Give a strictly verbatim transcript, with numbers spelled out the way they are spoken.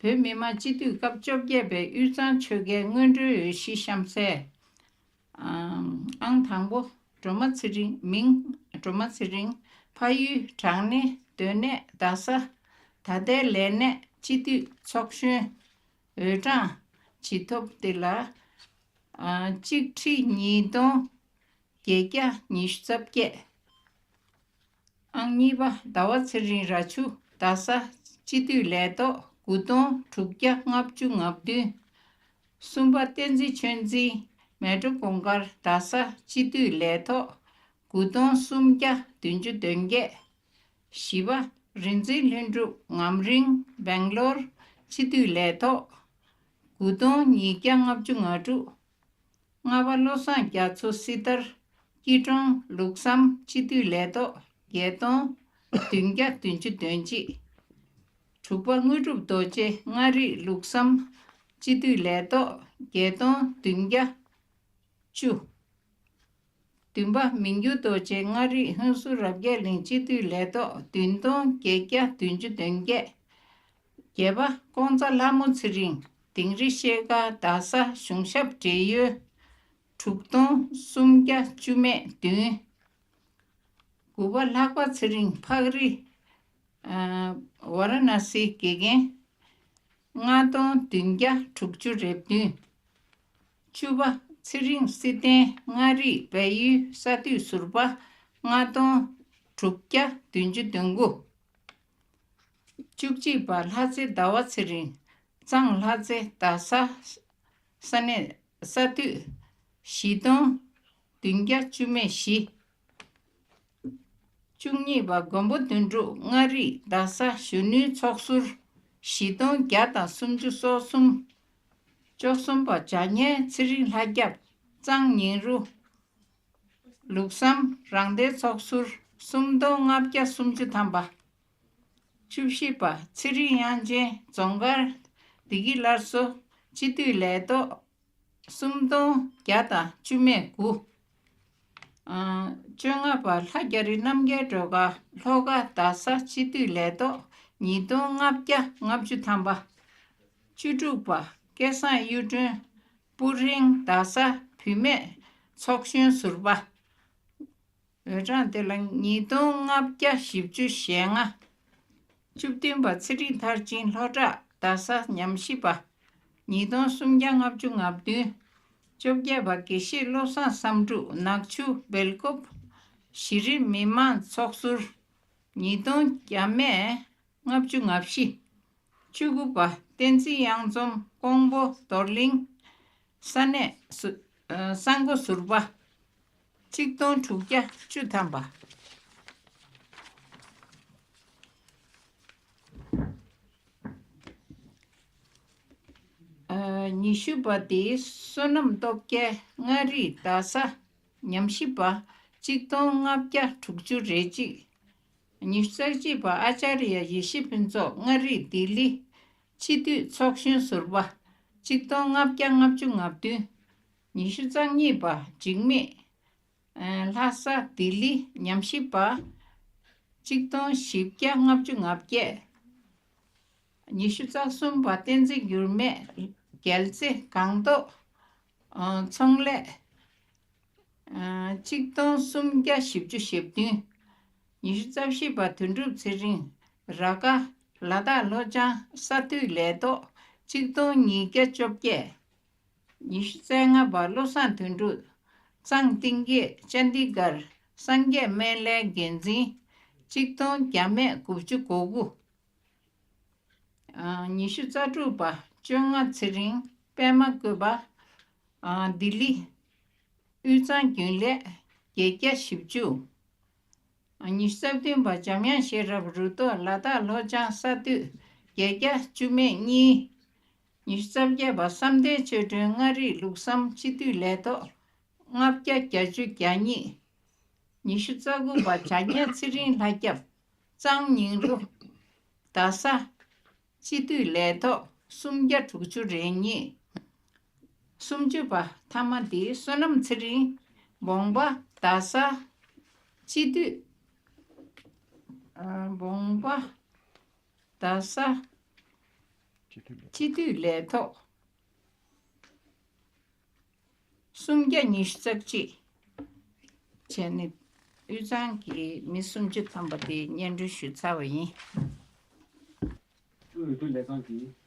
བོད་མི་མང་སྤྱི་འཐུས་སྐབས་བཅོ་བརྒྱད་པའི་དབུས་གཙང་ཆོལ་ཁའི་སྔོན་འགྲོའི་འོས་གཞི་གཤམ་གསལ། ཨང་དང་པོ། སྒྲོལ་མ་ཚེ་རིང་། མིང་སྒྲོལ་མ་ཚེ་རིང་། ཕ་ཡུལ་བྲག་སྣེ་སྡོད་གནས་རྡ་ས། ད་ལྟའི་ལས་གནས་སྤྱི་འཐུས་ཚོགས་གཞོན། འོས་གྲངས་བྱེད་ཐོབ་དེ་ལ། ཨ། གཅིག་ཁྲི་ཉིས་སྟོང་བརྒྱད་བརྒྱ་ཉི་ཤུ་རྩ་བརྒྱད། ཨང་གཉིས་པ། ཟླ་བ་ཚེ་རིང་། ར་ཆུ། རྡ་ས། སྤྱི་འཐུས་ལས་ཐོག་དགུ་སྟོང་དྲུག་བརྒྱ་ལྔ་བཅུ་ང་བདུན། གསུམ་པ། བསྟན་འཛིན་ཆོས་འཛིན། མལ་གྲོ་གུང་དཀར། རྡ་ས། སྤྱི་འཐུས་ལས་ཐོག་དགུ་སྟོང་སུམ་བརྒྱ་བདུན་ཅུ་དོན་བརྒྱད། བཞི་པ། རིག་འཛིན་ལྷུན་གྲུབ། ངམ་རིང་། སྦེང་ལོར། སྤྱི་འཐུས་ལས་ཐོག་དགུ་སྟོང་ཉིས་བརྒྱ་ལྔ་བཅུ་ང་དྲུག། ལྔ་པ། བློ་བཟང་རྒྱ་མཚོ། སྲི་ཐར། སྐྱིད་གྲོང་། ལུགས་བསམ། སྤྱི་འཐུས་ལས་ཐོག་བརྒྱད་སྟོང་བདུན་བརྒྱ་བདུན་ཅུ་དོན་གཅིག། དྲུག་པ། དངོས་གྲུབ་རྡོ་རྗེ། མངའ་རིས། ལུགས་བསམ། སྤྱི་འཐུས་ལས་ཐོག་བརྒྱད་སྟོང་བདུན་བརྒྱ་བཅུ། བདུན་པ། མི་འགྱུར་རྡོ་རྗེ། མངའ་རིས། ཧུན་སུར་རབ་རྒྱས་གླིང་སྤྱི་འཐུས་ལས་ཐོག་བདུན་སྟོང་བརྒྱད་བརྒྱ་བདུན་ཅུ་དོན་བརྒྱད། བརྒྱད་པ། ཀོང་ཚ་ལྷ་མོ་ཚེ་རིང་། དིང་རི་ཤེལ་དཀར། རྡ་ས། གཞུང་ཞབས་བགྲེས་ཡོལ། དྲུག་སྟོང་སུམ་བརྒྱ་བཅུ་མེད་བདུན། དགུ་པ། ལྷག་པ་ཚེ་རིང་། ཕག་རི། ཨ། ཝཱ་ར་ཎ་སི་དགེ་རྒན། ལྔ་སྟོང་བདུན་བརྒྱ་དྲུག་ཅུ་རེ་བདུན། བཅུ་པ། ཚེ་རིང་བསིལ་ལྡན། མངའ་རིས། སྦས་ཡུལ། ས་འཐུས་ཟུར་པ། ལྔ་སྟོང་དྲུག་བརྒྱ་བདུན་ཅུ་དོན་དགུ། བཅུ་གཅིག་པ། ལྷ་རྩེ་ཟླ་བ་ཚེ་རིང་། གཙང་ལྷ་རྩེ། རྡ་ས། ས་གནས། ས་འཐུས། བཞི་སྟོང་བདུན་བརྒྱ་བཅུ་མེད་བཞི། བཅུ་གཉིས་པ། མགོན་པོ་དོན་གྲུབ། མངའ་རིས། རྡ་ས། གཞོན་ནུའི་ཚོགས་ཟུར། བཞི་སྟོང་བརྒྱ་དང་སུམ་ཅུ་སོ་གསུམ། བཅུ་གསུམ་པ། བྱ་ཉལ་ཚེ་རིང་ལྷ་སྐྱབས། གཙང་ཉིང་རུ། ལུགས་བསམ། རང་བདེན་ཚོགས་ཟུར། སུམ་སྟོང་ལྔ་བརྒྱ་སུམ་ཅུ་ཐམ་པ། བཅུ་བཞི་པ། ཚེ་རིང་དབྱངས་ཅན། རྫོང་དཀར། བདེ་སྐྱིད་སླར་གསོ། སྤྱི་འཐུས་ལས་ཐོག་སུམ་སྟོང་བརྒྱ་དང་བཅུ་མེད་དགུ། ཨ། བཅོ་ལྔ་པ། ལྷ་རྒྱ་རི་རྣམ་རྒྱལ་སྒྲོལ་དཀར། ལྷོ་ཁ། རྡ་ས། སྤྱི་འཐུས་ལས་ཐོག་ཉིས་སྟོང་ལྔ་བརྒྱ་ལྔ་བཅུ་ཐམ་པ། བཅུ་དྲུག་པ། སྐལ་བཟང་གཡུ་སྒྲོན། སྤུ་ཧྲེང་། རྡ་ས། བུད་མེད་ཚོགས་གཞོན་ཟུར་པ། འོས་གྲངས་དེ་ལ་ཉིས་སྟོང་ལྔ་བརྒྱ་བཞི་བཅུ་ཞེ་ལྔ། བཅུ་བདུན་པ། ཚེ་རིང་མཐར་ཕྱིན། ལྷོ་བྲག། རྡ་ས། ཉམས་ཞིབ་པ། ཉིས་སྟོང་སུམ་བརྒྱ་ལྔ་བཅུ་ང་བདུན། བཅོ་བརྒྱད་པ། དགེ་བཤེས་བློ་བཟང་བསམ་གྲུབ། ནག་ཆུ། སྦེལ་ཀོབ། གཞི་རིམ་མི་མང་ཚོགས་ཟུར། ཉིས་སྟོང་བརྒྱ་མེད་ལྔ་བཅུ་ང་བཞི། བཅུ་དགུ་པ། བསྟན་འཛིན་གཡང་འཛོམས། ཀོང་པོ། རྡོར་གླིང་། ས་གནས་སུ། ཨ། ས་འགོ་ཟུར་པ། གཅིག་སྟོང་དྲུག་བརྒྱ་བཅུ་ཐམ་པ། ཨ། ཉི་ཤུ་པ་དེ་བསོད་ནམས་སྟོབས་རྒྱལ། མངའ་རིས། རྡ་ས། ཉམས་ཞིབ་པ། གཅིག་སྟོང་ལྔ་བརྒྱ་དྲུག་ཅུ་རེ་གཅིག། ཉི་ཤུ་རྩ་གཅིག་པ། ཨ་ཅཱརྱ་ཡེ་ཤེས་ཕུན་ཚོགས། མངའ་རིས། ལྡི་ལི། སྤྱི་འཐུས་ཚོགས་གཞོན་ཟུར་པ། གཅིག་སྟོང་ལྔ་བརྒྱ་ལྔ་བཅུ་ང་བདུན། ཉི་ཤུ་རྩ་གཉིས་པ། འཇིགས་མེད། ཨ། ལྷ་ས། ལྡི་ལི། ཉམས་ཞིབ་པ། གཅིག་སྟོང་བཞི་བརྒྱ་ལྔ་བཅུ་ང་བརྒྱད། ཉི་ཤུ་རྩ་གསུམ་པ། བསྟན་འཛིན་འགྱུར་མེད། རྒྱལ་རྩེ། སྒང་ཏོག་ཨ། ཚོང་ལས། ཨ། གཅིག་སྟོང་སུམ་བརྒྱ་བཞི་བཅུ་ཞེ་བདུན། ཉི་ཤུ་རྩ་བཞི་པ། དོན་གྲུབ་ཚེ་རིང་། ར་དཀར། ལ་དྭགས་ལྷོ་བྱང་ས་འཐུས་ལས་ཐོག་གཅིག་སྟོང་ཉིས་བརྒྱ་བཅོ་བརྒྱད། ཉི་ཤུ་རྩ་ལྔ་པ། བློ་བཟང་དོན་གྲུབ། གཙང་གཏིང་སྐྱེས། ཅན་དི་གར། སངས་རྒྱས་སྨན་བླའི་འགན་འཛིན། གཅིག་སྟོང་བརྒྱ་མེད་དགུ་བཅུ་གོ་དགུ། ཨ། ཉི་ཤུ་རྩ་དྲུག་པ། བཅོ་ལྔ། ཚེ་རིང་། པད་མ་བཀོད་པ། ཨ། ལྡི་ལི། དབུས་གཙང་རྒྱུན་ལས། བརྒྱད་བརྒྱ་བཞི་བཅུ། ཨ། ཉི་ཤུ་རྩ་བདུན་པ། འཇམ་དབྱངས་ཤེས་རབ། རུ་ཐོག། ལ་དྭགས་ལྷོ་བྱང་ས་འཐུས། བརྒྱད་བརྒྱ་བཅུ་མེད་གཉིས། ཉི་ཤུ་རྩ་བརྒྱད་པ། བསམ་གཏན་ཆོས་སྒྲོན། མངའ་རིས། ལུགས་བསམ། སྤྱི་འཐུས་ལས་ཐོག་ལྔ་བརྒྱ་བརྒྱད་ཅུ་གྱ་གཉིས། ཉི་ཤུ་རྩ་དགུ་པ། བྱ་ཉལ་ཚེ་རིང་ལྷ་སྐྱབས། གཙང་ཉིང་རུ། རྡ་ས། སྤྱི་འཐུས་ལས་ཐོག་སུམ་བརྒྱ་དྲུག་ཅུ་རེ་གཉིས། སུམ་ཅུ་པ། ཐ་མ་དེ། བསོད་ནམས་ཚེ་རིང་། འབོང་པ། རྡ་ས། སྤྱི་འཐུས། ཨ། འབོང་པ། རྡ་ས། སྤྱི་འཐུས་ལས་ཐོག་སུམ་བརྒྱ་ཉི་ཤུ་རྩ་གཅིག་བྱས་ནས་དབུས་གཙང་གི་མི་སུམ་ཅུ་ཐམ་པ་དེ་སྙན་སྒྲོན་ཞུས་ཚར་བ་ཡིན། དབུས་འོས་བསྡུ་ལས་ཁང་གིས་